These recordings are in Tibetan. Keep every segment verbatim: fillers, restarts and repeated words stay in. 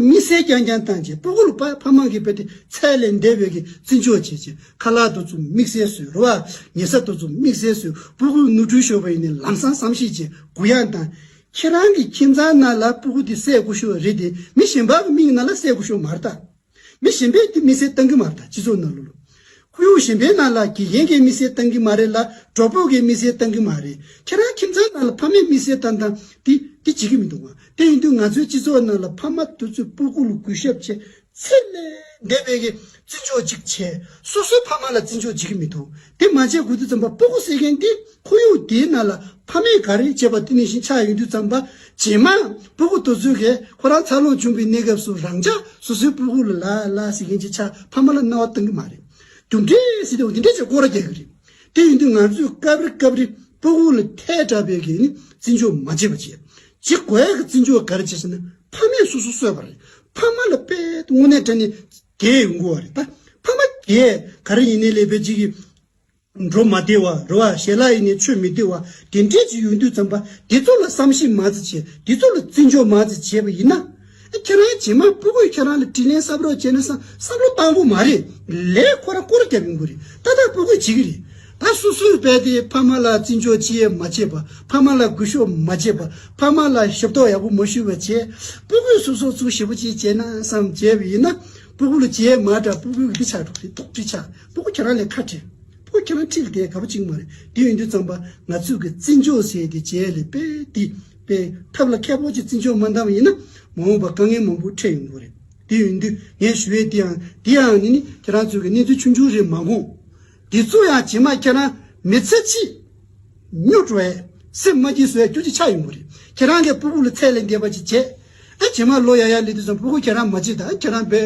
དམིགས་བསལ་རྐྱང་རྐྱང་བཏང་བྱས། སྤུ་གུ་ལ་ཕ་ཕ་མ་གིས་རྦད་དེ་ཚད་ལས་འདས་པའི་གི་བརྩི་འཇོག་བྱས་བྱས། ཁ་ལག་དེ་ཚོ་དམིགས་བསལ་བཟོས། རེད་བ། ཉལ་ས་དེ་ཚོ་དམིགས་བསལ་བཟོས། སྤུ་གུ་ནོར་འཁྲུལ་ཤོར་བ་ཡིན་ནའི་ལམ་སང་བསམ་ཤེས་བྱས་གུ་ཡངས་བཏང་། ཁྱེད་རང་གི་ཁྱིམ་ཚང་ནང་ལ་སྤུ་གུ་དེ་བསད་དགོས་ཤོག་རེད་དེ། མི་གཞན་པ་གི་མིག་ནང་ལ་བསད་དགོས་ཤོག་མ་རེད་ད། མི་གཞན་པས་དེ་དམིགས་བསལ་བཏང་གི་མ་རེད་ད། སྤྱི་ཚོགས་ནང་ལོགས་ལ། ཁོར་ཡུག་གཞན་པའི་ནང་ལ་དགེ་རྒན་གྱིས་དམིགས་བསལ་བཏང་གི་མ་རེད་ལ། གྲོགས་པོ་གིས་དམིགས་བསལ་བཏང་གི་མ་རེད། ཁྱེད་རང་ཁྱིམ་ཚང་ནང་ལ་ཕ་མས་དམིགས་བསལ་བཏང་བཏང་དེ་དེ་བྱེད་ཀྱི་མི་འདུག་ག། དེ་ཡིན་དུས་ང་ཚོའི་སྤྱི་ཚོགས་ནང་ལ་ཕ་མ་དེ་ཚོས་སྤུ་གུ་ལ་གུས་ཞབས་བྱས། ཚད་ལས་འདས་པའི་གི་བརྩི་འཇོག་ཅིག་བྱས། སོ་སོའི་ཕ་མ་ལ་བརྩི་འཇོག་བྱེད་ཀྱི་མི་འདུག། དེ་མ་བྱས་དགོས་དུས་ཙམ་པ་སྤུ་གུ་ཟེར་མཁན་དེ་ཁོར་ཡུག་དེའི་ནང་ལ་ཕ་མས་ག་རེ་བྱས་པ་དེ་ནང་བཞིན་ཆགས་ཡོང་དུས་ཙམ་པ། རྗེས་མ་སྤུ་གུ་དེ་ཚོས་གི་ཁོ་རང་འཚར་ལོངས་བྱུང་བའི་གནས་སྐབས་སུ་རང་ཅག་སོ་སོའི་སྤུ་གུ་ལ་ལ་ལ་ཟེར་མཁན་ཅིག་ཆགས། ཕ་མ་ལ་སྣང་བ་གཏང་གི་མ་རེད། རྒྱུ་འབྲས་ཟེར་དུས་འདི་འདྲས་ཅིག་སྐོར་ར་རྒྱག་གི་རེད། དེ་ཡིན་དུས་ང་ཚོས་སྐབས་རེ་སྐབས་རེ་སྤུ་གུ་ལ་ཐལ་དྲགས་པའི་གི་ནི་བརྩི་འཇོག་མ་བྱེད་པ་བྱས། བྱེད་དགོས་ཡག་གི་བརྩི་འཇོག་ག་རེ་བྱེད་ཟེར་ན། ཕ་མས་སོ་སོ་གསོས་པ་རེད། ཕ་མ་ལ་དཔེ་དངོས་གནས་དྲང་གནས་དགེ་ཡོང་གི་རེད་ད། ཕ་མ་དགེ་ག་རེ་ཡིན་ནའི་ལས་པའི་ཅིག་གི་འགྲོ་མ་བདེ་བ་རེད་བ། ཞལ་ལག་ཡིན་ནའི་མཆོད་མི་བདེ་བ་དེ་འདྲས་ཅིག་ཡོང་དུས་ཙམ་པ། དེ་ཚོ་ལ་བསམ་ཤེས་མ་ཙི་བྱས། དེ་ཚོ་ལ་བརྩི་འཇོག་མ་ཙི་བྱས་པ་ཡིན་ན། ཨ། ཁྱེད་རང་རྗེས་མ་སྤུ་གུས་ཁྱེད་རང་ལ་དྲིན་ལན་གསབ་རོགས་བྱས་ན་བསམ་བསམ་བློ་བཏང་དགོས་མ་རེད། ལས་ཁོ་རང་སྐོར་རྒྱབ་ཡོང་གི་རེད། ད་ལྟ་སྤུ་གུས་བྱེད་ཀྱི་རེད། ད་སོ་སོས་རྦད་དེ་ཕ་མ་ལ་བརྩི་འཇོག་ཅི་ཡང་མ་བྱས་པ། ཕ་མ་ལ་གུས་ཞབས་མ་བྱས་པ། ཕ་མ་ལ་ཞབས་ཏོག་ཡག་པོ་མ་ཞུས་པ་བྱས། སྤུ་གུས་སོ་སོ་ཚུགས་ཞེ་པོ་ཅིག་བྱས་ན་བསམ་བྱས་པ་ཡིན་ན། སྤུ་གུ་ལ་བྱས་མ་འདྲ། སྤུ་གུ་གི་འདི་ཆགས་འགྲོ་གི་རེད། ལྟོགས་གྲི་ཆགས། སྤུ་གུ་ཁྱེད་རང་ལས་ཁ་བྲལ། སྤུ་གུ་ཁྱེད་རང་ཁྲིད་ལ་བསྡད་དགའ་པོ་ཅིག་མ་རེད། དེ་ཡིན་དུས་ཙམ་པ་ང་ཚོས་ཀྱི་བརྩི་འཇོག་ཟེར་དེ་བྱས་ལས་དཔེ་དེ་དཔེ་ཐབས་ལ་མཁས་པོ་ཅིག་བརྩི་འཇོག་མ་བཏང་བ་ཡིན་ན། མ་འོངས་པ་དཀའ་ངལ་མང་པོ་འཕྲད་ཡོང་གི་རེད། དེ་ཡིན་དུས་ངས་ཞུ་ཡས་དེ་ཡང་དེ་ཡང་ནི་ནི་ཁྱེད་རང་ཚོས་ཀྱི་གནས་ཚུལ་ཆུང་ཆུང་རེད་མ་དགོངས། དེ་ཚོ་ཡང་རྗེས་མ་ཁྱེད་རང་མི་ཚེ་གཅིག་སྨྱོ་འགྲོ་ཡས། སེམས་མ་སྐྱིད་བཟོ་ཡས་རྒྱུ་ཅིག་ཆགས་ཡོང་གི་རེད། ཁྱེད་རང་གིས་སྤུ་གུ་ལ་ཚད་ལས་འདས་པ་ཅིག་བྱས། ཨ། རྗེས་མ་ལོ་ཡར་ཡར་སླེབས་དུས་ཙམ་སྤུ་གུ་ཁྱེད་རང་མ་བྱེད་ད། ཁྱེད་རང་པའི་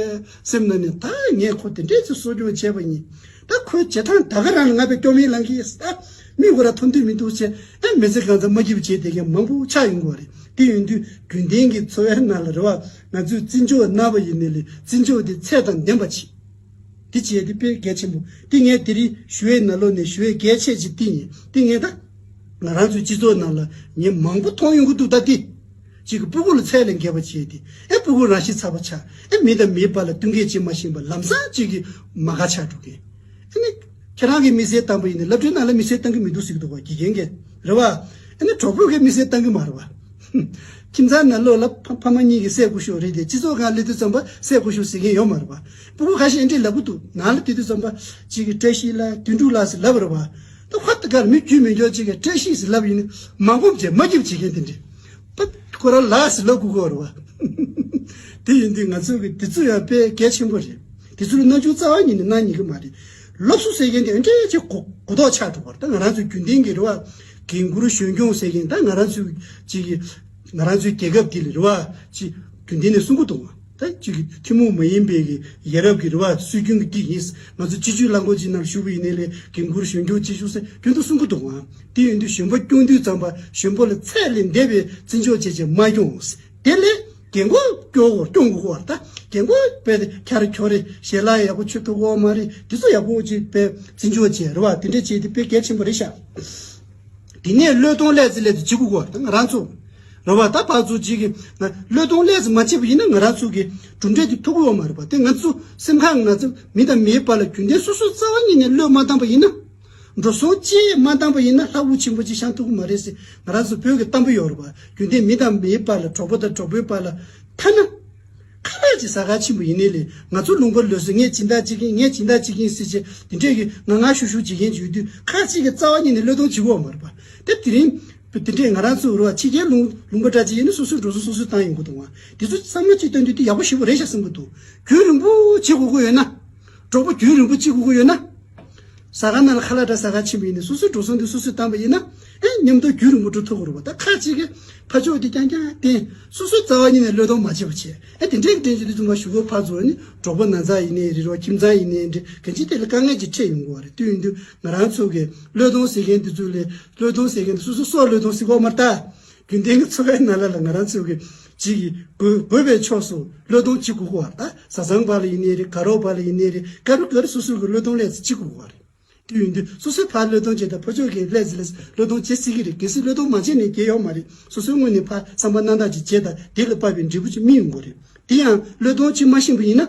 སེམས་ནང་ནས་ད་ངས་ཁོ་དེ་འདྲས་ཚོ་གསོ་སྐྱོང་བྱས་པ་ཡིན། ད་ཁོའི་བྱེད་སྟངས་ད་ག་རང་ལ་ང་པའི་སྐྱོ་མིག་ལངས་ཀྱི་ཡོད། ཨ། མི་ཁོ་ར་མཐོང་འདོད་མི་འདུག་བྱས། ཨ། མི་ཚེ་གང་ཚ་མ་སྐྱིད་པ་བྱས་བསྡད་མཁན་མང་པོ་ཆགས་ཡོང་གི་རེད། དེ་ཡིན་དུས་རྒྱུན་ལྡན་གྱི་འཚོ་བའི་ནང་ལ་རེད་བ། ང་ཚོས་བརྩི་འཇོག་གནང་བ་ཡིན་ནའི་ལས་བརྩི་འཇོག་དེ་ཚད་དང་ལྡན་པ་བྱེད། དེ་བྱས་དེ་དཔེ་གལ་ཆེན་པོ། དེ་ངས་དེ་རིང་ཞུ་བའི་ནང་ལོགས་ནས་ཞུ་བའི་གལ་ཆེ་ཆེ་དེ་ཡིན། དེ་ངས་ད་ང་རང་ཚོའི་སྤྱི་ཚོགས་ནང་ལ་ངས་མང་པོ་མཐོང་ཡོང་གི་འདུག་ད་དེ། གཅིག་གི་སྤུ་གུ་ལ་ཚད་ལས་འགལ་བ་བྱས་ཏེ། ཨེ། སྤུ་གུ་རང་ཤི་ཚ་པོ་ཆགས། ཨེ། མི་དང་མིའི་བར་ལ་བསྟུན་མཁས་བྱེད་མ་ཤེས་པ་ལམ་སང་གཅིག་གི་མ་དགའ་ཆགས་འགྲོ་མཁན། ཨ་ནི་ཁྱེད་རང་གིས་དམིགས་བསལ་བཏང་པ་ཡིན་ན་སློབ་གྲྭའི་ནང་ལ་དམིགས་བསལ་བཏང་གི་མི་འདུག་ཟེར་གི་འདུག་བ། དགེ་རྒན་གྱིས་རེད་བ། ཨ་ནི་གྲོགས་པོ་གིས་དམིགས་བསལ་བཏང་གི་མ་རེད་བ། ཁྱིམ་ཚང་ནང་ལོགས་ལ་ཕ་ཕ་མ་གཉིས་ཀྱིས་བསད་དགོས་ཤོག་རེད་དེ། སྤྱི་ཚོགས་སྒང་སླེབས་དུས་ཙམ་པ་བསད་དགོས་ཤོག་ཟེར་མཁན་ཡོད་མ་རེད་བ། སྤུ་གུ་ཁ་ཤས་ཨེ་འདྲས་ལབ་གི་འདུག། ནང་ལ་སླེབས་དུས་ཙམ་པ་གཅིག་གིས་བཀྲ་ཤིས་ལགས། དོན་གྲུབ་ལགས་ཟེར་ལབ་རེད་བ། ད་ཁ་ད་གར་མི་རྒྱུས་མི་འགྱུར་ཅིག་གིས་བཀྲ་ཤིས་ཟེར་ལབ་ཡིན་ན་མ་གོམས་བྱས་མ་སྐྱིད་བྱེད་མཁན་དེ་འདྲས། ད་ཁོ་རང་ལགས་ཟེར་ལབ་དགོས་ཀྱི་ཡོད་རེད་བ། དེ་ཡིན་དུས་ང་ཚོ་གི་དེ་ཚོ་ཡང་དཔེ་གལ་ཆེན་པོ་རེད། དེ་ཚོ་ལ་རྣམ་འགྱུར་རྩ་བ་ཉིད་ནས་གནང་ཉན་གི་མ་རེད། སློབ་གསོ་ཟེར་མཁན་དེ་ཨེ་འདྲས་ཅིག་གོ་གོ་རྟོགས་ཆགས་འགྲོ་བ་རེད། ད་ང་རང་ཚོ་རྒྱུན་ལྡན་གྱི་རེད་བ། རྒན་བཀུར་གཞོན་སྐྱོང་ཟེར་མཁན་ད་ང་རང་ཚོའི་ཅིག་གི་ང་རང་ཚོའི་རྒྱལ་ཁབ་འདི་ལ་རེད་བ། ཅིག་རྒྱུན་ལྡན་ནས་གསུང་གི་འདུག་བ། ད་ཅིག་གི་ཐུན་མོང་མ་ཡིན་པའི་གི་ཡ་རབས་ཀྱི་རེད་བ། སྲོལ་རྒྱུན་གྱི་འདི་ཡིན། ང་ཚོ་སྤྱི་སྤྱོད་རླངས་འཁོར་ཅིག་ནང་ཞུགས་པ་ཡིན་ནའི་ལས་རྒན་བཀུར་གཞོན་སྐྱོང་བྱེད་ཤོག་ཟེར་རྒྱུན་དུ་གསུང་གི་འདུག་བ། དེ་ཡིན་དུས་གཞོན་པ་སྐྱོང་དུས་ཙམ་པ་གཞོན་པ་ལ་ཚད་ལས་འདས་པའི་བརྩི་འཇོག་བྱས་བྱས་མ་སྐྱོང་། དེ་ལས་རྒན་གོག་སྐྱོ་བོར་སྐྱོང་དགོས་བར་ད། རྒན་གོག་དཔེ་ཁྱར་ཁྱོར་རེ་ཞལ་ལག་ཡག་པོ་མཆོད་ཐུབ་ཀྱི་ཡོད་མ་རེད། དེ་ཚོ་ཡག་པོ་ཅིག་དཔེ་བརྩི་འཇོག་བྱས་རེད་བ། དེ་འདྲས་བྱས་དེ་དཔེ་གལ་ཆེན་པོ་རེད་ཤག། དེ་ནས་བློས་གཏོང་ལས་ཚེ་ལས་ཚེ་བྱེད་དགོས་ཀྱི་ཡོད་རེད་ད། ང་རང་ཚོ་རེད་བ། ད་ཕར་ཚུར་ཅིག་གི་ང་བློས་གཏོང་ལས་ཚེ་མ་བྱས་པ་ཡིན་ན་ང་རང་ཚོ་གི་གྲུབ་འབྲས་དེ་ཐོབ་ཀྱི་ཡོད་མ་རེད་པ། དེ་ང་ཚོ་སེམས་ཁམས་ང་ཚོ་མི་དང་མིའི་བར་ལ་རྒྱུན་ལྡན་སོ་སོའི་རྩ་བ་ཉིད་ནས་བློས་མ་བཏང་པ་ཡིན་ན། འགྲོ་སོང་ཅི་ཡང་མ་བཏང་པ་ཡིན་ན་ལྷ་དབུགས་ཆེན་པོ་ཅིག་བཞེངས་ཐུབ་ཀྱི་མ་རེད་ཟེར་ང་རང་ཚོ་བོད་ཀྱི་གཏམ་དཔེ་ཡོད་རེད་པ། རྒྱུན་ལྡན་མི་དང་མིའི་བར་ལ། གྲོགས་པོ་དང་གྲོགས་པོའི་བར་ལ་ཐ་ན། ཁ་ལག་ཅིག་ཟ་ག་ཕྱིན་པ་ཡིན་ནའི་ལས་ང་ཚོ་ལུང་པར་ལོས་སུ་ངས་སྦྱིན་བདག་བྱེད་ཀྱིན། ངས་སྦྱིན་བདག་བྱེད་ཀྱིན་ཟེར་བྱས་དེ་འདྲས་ཀྱི་ང་ང་ཤུ་ཤུ་བྱེད་མཁན་ཅིག་ཡོད་དུས་ཁ་ཅིག་གི་རྩ་བ་ཉིད་ནས་བློས་གཏོང་བྱེད་ཀྱི་ཡོད་མ་རེད་པ། དེ་དེ་རིང་དེ་འདྲས་ང་རང་ཚོ་རུ་བ་ཕྱི་རྒྱལ་ལུང་ལུང་པ་འདྲ་ཅིག་ཡིན་ན་སོ་སོའི་འགྲོ་སོང་སོ་སོས་བཏང་ཡོང་གི་འདུག་བ། དེ་ཚོ་བསམ་བློ་ཅིག་བཏོན་དུས་དེ་ཡག་པོ་ཞེ་པོ་རེད་ཤག་བསམ་གི་འདུག། རྒྱུན་རིང་པོ་བྱེད་དགོས་ཀྱི་ཡོད་ན། གྲོགས་པོ་རྒྱུན་རིང་པོ་བྱེད་དགོས་ཀྱི་ཡོད་ན། ཟ་ཁང་ནང་ལ་ཁ་ལག་འདྲ་ཟ་ག་ཕྱིན་པ་ཡིན་ན་སོ་སོའི་འགྲོ་སོང་དེ་སོ་སོས་བཏང་པ་ཡིན་ན། ཨེ། མཉམ་དུ་རྒྱུན་རིང་པོ་འགྲོ་ཐུབ་ཀྱི་རེད་པ། ད་ཁ་ཅིག་གིས་ཕར་ཕྱོགས་དེ་རྐྱང་རྐྱང་བསྟན། སོ་སོའི་རྩ་བ་ཉིད་ནས་བློས་གཏོང་མ་བྱེད་པ་བྱས། ཨེ། དེ་འདྲའི་གི་རྟེན་གཞི་དེ་ཚོ་མ་ཞུ་གོ་ཕར་ཚུར་ནི་གྲོགས་པོ་ན་ཚ་ཡིན་ནའི་རེད་རོ། ཁྱིམ་ཚང་ཡིན་ནའི་འདྲ་གང་ཅི་དེ་ལ་དཀའ་ངལ་ཅིག་འཕྲད་ཡོང་གི་རེད། དེ་ཡིན་དུས་ང་རང་ཚོ་གི་བློས་གཏོང་ཟེར་མཁན་དེ་ཚོ་ལས་བློས་གཏོང་ཟེར་མཁན་དེ་སོ་སོ་སྲོག་བློས་གཏོང་ཟེར་གོ་མ་རེད་ད། རྒྱུན་ལྡན་གྱི་འཚོ་བའི་ནང་ལ་ལ་ང་རང་ཚོ་གི་ཅིག་གི་དགོས་དགོས་པའི་ཕྱོགས་སུ་བློས་གཏོང་བྱེད་དགོས་ཀྱི་ཡོད་རེད་ད། བཟའ་ཚང་བར་ལ་ཡིན་ནའི་རེད། དགའ་རོགས་བར་ལ་ཡིན་ནའི་རེད། ག་རེ་ག་རེ་སོ་སོ་གི་བློས་གཏོང་ལས་ཚེ་བྱེད་དགོས་ཀྱི་ཡོད་རེད། དེ་ཡིན་དུས་སོ་སོའི་ཕར་བློས་གཏོང་བྱེད་དང་ཕར་ཕྱོགས་ཀྱི་ལས་ཟེར་ལས་བློས་གཏོང་བྱེད་སྲིད་ཀྱི་རེད། གལ་སྲིད་བློས་གཏོང་མ་བྱས་ནས་བསྡད་ཡོད་མ་རེད། སོ་སོའི་ངོས་ནས་ཕར་བསམ་པ་རྣམ་དག་ཅིག་བྱས་དང་དེ་ལ་དཔག་པའི་འབྲས་བུ་ཅིག་སྨིན་ཡོང་གི་རེད། དེ་ཡང་བློས་གཏོང་བྱེད་མ་ཤེས་པ་ཡིན་ན།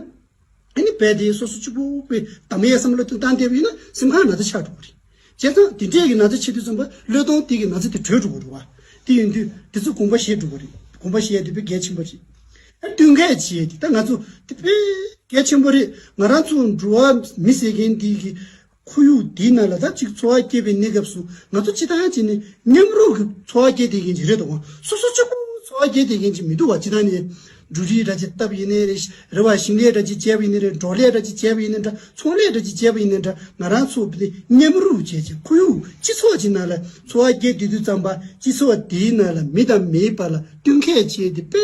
ཨ་ནི་རྦད་དེ་སོ་སོ་གཅིག་པུ་པའི་དམ་ཡས་བསམ་བློ་དེ་བཏང་བསྡད་པ་ཡིན་ན་སེམས་ཁམས་ན་ཚ་ཆགས་འགྲོ་གི་རེད། བྱས་ཙང་དེ་འདྲས་ཀྱི་ན་ཚ་ཆེ་དུས་ཙམ་པ་བློས་གཏོང་དེ་གི་ན་ཚ་དེ་གྲོལ་འགྲོ་གི་རེད་བ། དེ་ཡིན་དུས་དེ་ཚོ་དགོངས་པ་བཞེས་འགྲོ་གི་རེད། དགོངས་པ་བཞེས་དེ་དཔེ་གལ་ཆེན་པོ་རེད། ཨ་བསྟུན་མཁས་བྱེད་དེ་ད་ང་ཚོ་དེ་དཔེ་གལ་ཆེན་པོ་རེད། ང་རང་ཚོ་འགྲོ་བ་མི་ཟེར་མཁན་དེ་གི་ཁོར་ཡུག་དེའི་ནང་ལ་ད་ཅིག་འཚོ་བ་སྐྱེལ་བའི་གནས་སྐབས་སུ་ང་ཚོ་སྤྱི་བཏང་བྱས་ནས་མཉམ་རུབ་ཀྱི་འཚོ་བ་སྐྱེལ་བསྡད་མཁན་ཅིག་རེད་དོ། སོ་སོ་གཅིག་པུ་འཚོ་བ་སྐྱེལ་བསྡད་མཁན་ཅིག་མི་འདུག་བ། སྤྱི་བཏང་ནས་འབྲུ་རིགས་འདྲ་ཅིག་བཏབ་ཡིན་ནའི་རེད། རེད་བ། ཞིང་ལས་འདྲ་ཅིག་བྱས་པ་ཡིན་ནའི་རེད། འབྲོག་ལས་འདྲ་ཅིག་བྱས་པ་ཡིན་ནའི་འདྲ། ཚོང་ལས་འདྲ་ཅིག་བྱས་པ་ཡིན་ནའི་འདྲ། ང་རང་ཚོ་དེ་མཉམ་རུབ་བྱས་བྱས་ཁོར་ཡུག་སྤྱི་ཚོགས་ཀྱི་ནང་ལ་འཚོ་བ་སྐྱེལ་བསྡད་དུས་ཙམ་པ་སྤྱི་ཚོགས་དེའི་ནང་ལ་མི་དང་མིའི་བར་ལ་བསྟུན་མཁས་བྱས་ཏེ་དཔེ་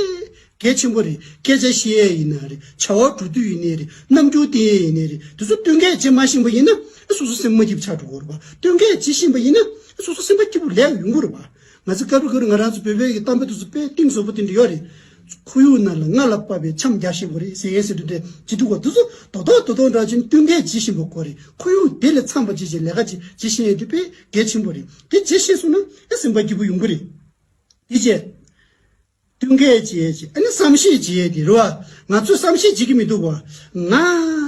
གལ་ཆེན་པོ་རེད། སྐད་ཆ་བཤད་ཡས་ཡིན་ན་རེད། བྱ་བ་སྒྲུབ་དུས་ཡིན་ནའི་རེད། རྣམ་འགྱུར་བསྟན་ཡས་ཡིན་ནའི་རེད། དེ་ཚོ་བསྟུན་མཁས་བྱེད་མ་ཤེས་པ་ཡིན་ན་སོ་སོ་སེམས་མ་སྐྱིད་པོ་ཆགས་འགྲོ་གི་རེད་པ། བསྟུན་མཁས་བྱེད་ཤེས་པ་ཡིན་ན་སོ་སོ་སེམས་པ་སྐྱིད་པོ་ལས་ཡོང་གི་རེད་པ། ང་ཚོ་སྐབས་རེ་སྐབས་རེ་ང་རང་ཚོ་བོད་པའི་གི་གཏམ་དཔེ་དེ་ཚོ་དཔེ་གཏིང་ཟབ་པོ་དེ་འདྲ་ཡོད་རེད། ཁོར་ཡུག་ནང་ལ་རྔ་ལ་བབས་པའི་འཆམ་རྒྱག་ཤེས་པ་རེད་ཟེར་ཡས་ཟེར་དུས་འདྲ་ཅི་འདུག་ག་དེ་ཚོ་རྡོག་རྡོག་རྡོག་རྡོག་འདྲ་ཅིག་བསྟུན་མཁས་བྱེད་ཤེས་པ་དགོས་རེད། ཁོར་ཡུག་དེ་ལ་འཚམ་པ་བྱེད་ཅིག་ལས་ཀ་ཅིག་བྱེད་ཤེས་ཡས་དེ་དཔེ་གལ་ཆེན་པོ་རེད། དེ་བྱེད་ཤེས་སོང་ན་ཨེ་སེམས་པ་སྐྱིད་པོ་ཡོང་གི་རེད། དེ་བྱས། བསྟུན་མཁས་བྱེད་ཡས་ཅིག་ཨ་ནི་བསམ་ཤེས་བྱེད་ཡས་དེ་རེད་བ། ང་ཚོས་བསམ་ཤེས་བྱེད་ཀྱི་མི་འདུག་བ། ང་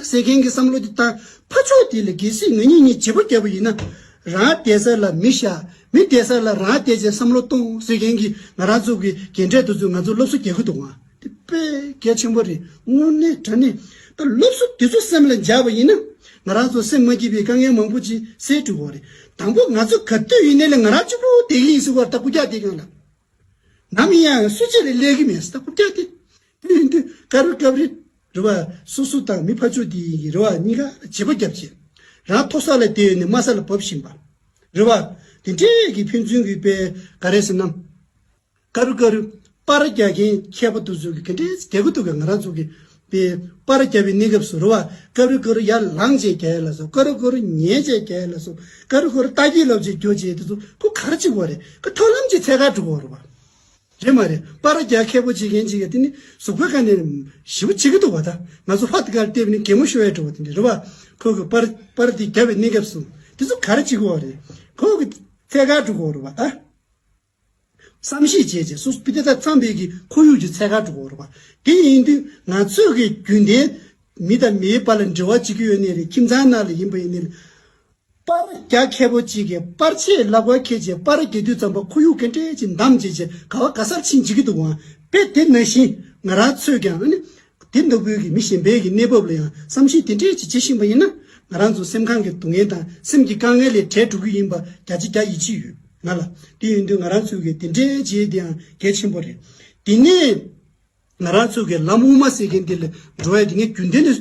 ཟེར་མཁན་གྱི་བསམ་བློ་དེ་དང་ཕར་ཕྱོགས་དེ་ལ་གལ་སྲིད་ང་གཉིས་གཉིས་བྱེད་པོ་བརྒྱབ་པ་ཡིན་ན། རང་བསྡད་ས་ལ་མི་བཞག་མི་བསྡད་ས་ལ་རང་བསྡད་བྱས་བསམ་བློ་གཏོང་ཟེར་མཁན་གྱི་ང་རང་ཚོ་གི་རྒན་གྲས་དེ་ཚོས་ང་ཚོ་སློབ་གསོ་རྒྱག་གི་འདུག་ང་། དེ་དཔེ་གལ་ཆེན་པོ་རེད། དངོས་གནས་དྲང་གནས་ད་སློབ་གསོ་དེ་ཚོ་སེམས་ལ་འཇགས་པ་ཡིན་ན་ང་རང་ཚོ་སེམས་མ་སྐྱིད་པའི་དཀའ་ངལ་མང་པོ་ཅིག་སེལ་འགྲོ་གི་རེད། དང་པོ་ང་ཚོ་ག་དུས་ཡིན་ནའི་ལས་ང་རང་གཅིག་པུ་བསྡད་ཀྱི་ཡིན་ཟེར་བར་ད་རྐུབ་བཀྱག་དེ་སྒང་ལ། ནམ་ཡིན་ཡང་སུ་གཅིག་ལ་སླེབས་ཀྱི་མེད་ཟེར་ད་རྐུབ་བཀྱག་དེ། དེ་ཡིན་དུས་སྐབས་རེ་སྐབས་རེ་རེད་བ། སོ་སོ་དང་མི་ཕར་ཕྱོགས་དེ་ཡི་རེད་བ། གཉིས་ཀ་བྱེད་པོ་བརྒྱབ་བྱས། རང་མཐོ་ས་ལ་བསྡད་ཡོད་ནས་དམའ་ས་ལ་བབས་བཞིན་པ། རེད་བ། དེ་འདྲས་ཀྱི་ཕན་ཚུན་གྱི་དཔེ་ག་རེ་ཟེར་ན། སྐབས་རེ་སྐབས་རེ་པར་རྒྱག་མཁན་མཁས་པོ་དེ་ཚོ་གི་ག་འདྲས་རྒྱག་གི་འདུག་ག་ང་རང་ཚོ་གི་དཔེ་པར་རྒྱག་པའི་གནས་སྐབས་སུ་རེད་བ། སྐབས་རེ་སྐབས་རེ་ཡར་ལངས་བྱས་རྒྱག་ཡ་ལ་སོགས། སྐབས་རེ་སྐབས་རེ་ཉལ་བྱས་རྒྱག་ཡ་ལ་སོགས། སྐབས་རེ་སྐབས་རེ་ལྟ་སྐྱེས་ལབ་བྱས་རྒྱོ་བྱས་དེ་ཚོ་ཁོ་ག་རེ་བྱེད་དགོས་རེད། ཁོ་ཐབས་ལམ་ཅིག་འཚོལ་ག་འགྲོ་དགོས་རེད་བ། རེད་མ་རེད། པར་རྒྱག་མཁས་པོ་བྱེད་མཁན་ཅིག་གིས་དེ་ནི་གཟུགས་པོའི་ཁ་ནས་ཞེ་པོ་བྱེད་ཀྱི་འདུག་བ། ད་ང་ཚོ་ལྷ་དེ་གར་བལྟས་པ་ནི་གད་མོ་ཤོར་ཡ་འདྲ་བ་དེ་འདྲ་རེད་བ། ཁོ་གི་པར་པར་དེ་རྒྱབ་པའི་གནས་སྐབས་སུ་དེ་ཚོ་ག་རེ་བྱེད་དགོས་བ་རེད། ཁོ་གི་འཚོལ་ག་འགྲོ་དགོས་རེད་བ་ད། བསམ་ཤེས་བྱས་བྱས་སོ་སོ་པི་ཏི་ད་འཚམས་པའི་གི་ཁོར་ཡུག་ཅིག་འཚོལ་ག་འགྲོ་དགོས་རེད་བ། དེ་ཡིན་དུས་ང་ཚོས་གི་རྒྱུན་ལྡན་མི་དང་མིའི་བར་ལ་འབྲེལ་བ་བྱེད་ཀྱི་ཡོད་ནའི་རེད། ཁྱིམ་ཚང་ནང་ལ་ཡིན་པ་ཡིན་ནའི་རེད། པར་རྒྱག་མཁས་པོ་གཅིག་གིས་པར་ཆས་ལག་པར་འཁྱེར་བྱས་པར་རྒྱག་དུས་ཙམ་པ་ཁོར་ཡུག་ག་འདྲས་ཅིག་འདམ་བྱས་བྱས་ག་བ་ག་སར་ཕྱིན་བྱེད་ཀྱི་འདུག་ག་དཔེ་དེ་ནང་བཞིན་ང་རང་ཚོས་ཀྱང་ཨ་ནི་དེ་ལྟ་བུའི་གི་མི་གཞན་པའི་གི་གནས་བབ་ལ་ཡང་བསམ་ཤེས་དེ་འདྲས་ཅིག་བྱེད་བཞིན་པ་ཡིན་ན་ང་རང་ཚོ་སེམས་ཁམས་ཀྱི་སྡུག་བསྔལ་དང་སེམས་ཀྱི་དཀའ་ངལ་ལས་བྲལ་འགྲོ་གི་ཡིན་པ་བརྒྱ་ཆ་བརྒྱ་ཡིད་ཆེས་ཡོད་ང་ལ། དེ་ཡིན་དུས་ང་རང་ཚོས་གི་དེ་འདྲས་བྱེད་དེ་ཡང་གལ་ཆེན་པོ་རེད། དེ་ནས་ང་རང་ཚོས་གི་ལམ་དབུ་མ་ཟེར་མཁན་དེ་ལ་འགྲོ་ཡ་དེ་ངས་རྒྱུན་ལྡན་ནས།